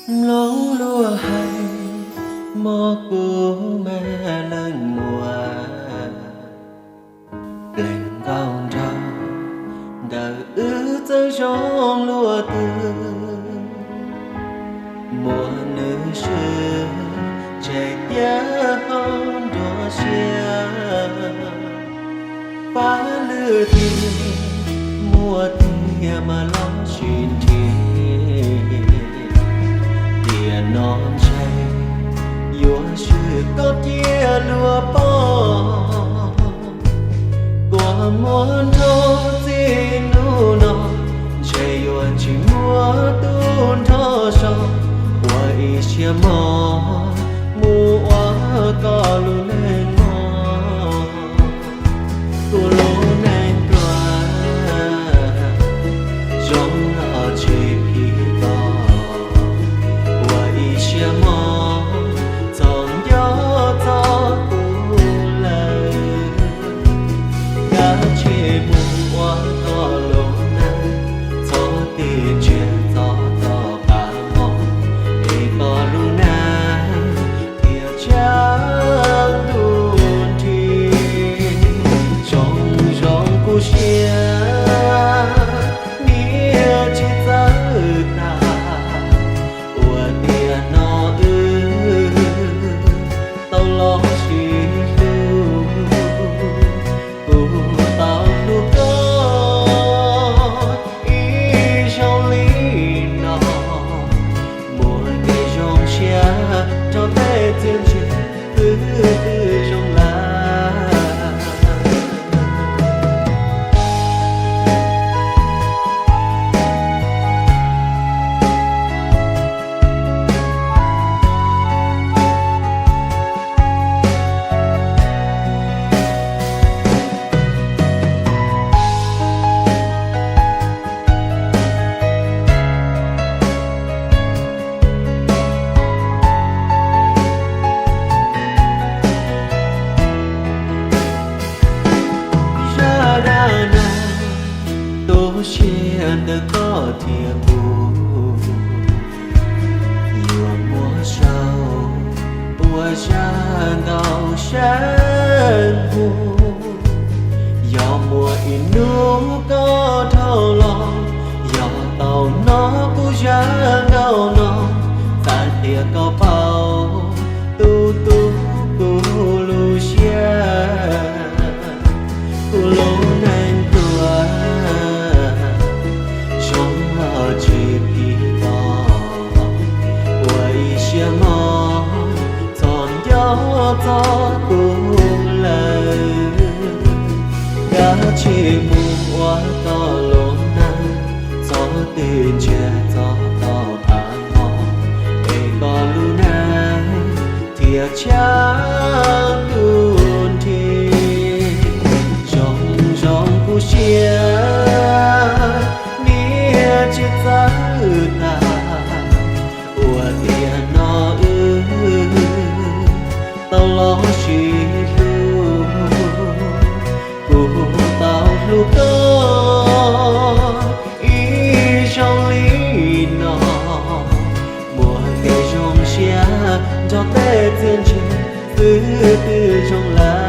Mloog luag hais, mob kuv me leej muam, pleev nkaus nraug, ntawm wb txawj zoo luaj twg. Muaj nws swb, tseg tiab hau nruab siab. Pab lwm tiag, muaj tiag mas los sis nrhiav. Tiam no ntshe yuav swm koj cia luag pom. Kua muag nrog txij hnub no, ntshe yuav tsis muaj tub nrog so. Ua ib siab mog, mus ua koj lub neej mog. Kuv lub neej pluag, zoo los tsis phim txog. Ua ib siab mog, txhob nco txog kuv lawm. Kav tsij mus ua koj lub neej, txhob tig ntsia txog txoj qab mob, es koj lub neej thiaj tshav ntuj nrig. Zoo zoo kuv siab, niam tsis txawj tag, ua tiam no wb tau los sib hlub. Kuv tau hlub koj ib zaug li no, muaj kev zoo siab nrog tej txiaj ntsig, twb twb zoo lawm. Zaj dab neeg tu siab ntawm koj thiab kuv, yuav muab sau ua zaj nkauj sab mus. Yog muaj ib hnub koj dhau los, yog tau hnov kuv zaj nkauj no, xav qhia koj paub tu tu kuv lub siab. Kuv lub neej pluag, zoo los tsis phim txog. Ua ib siab mog, txhob nco txog kuv lawm. Kav tsij mus ua koj lub neej, txhob tig ntsia txog txoj qab mob, es koj lub neej thiaj tshav ntuj nrig. Zoo zoo kuv siab, niam tsis txawj tag, ua tiam no wb tau los sib hlub. Kuv tau hlub koj ib zaug li no, muaj kev zoo siab nrog tej txiaj ntsig, twb twb zoo lawm.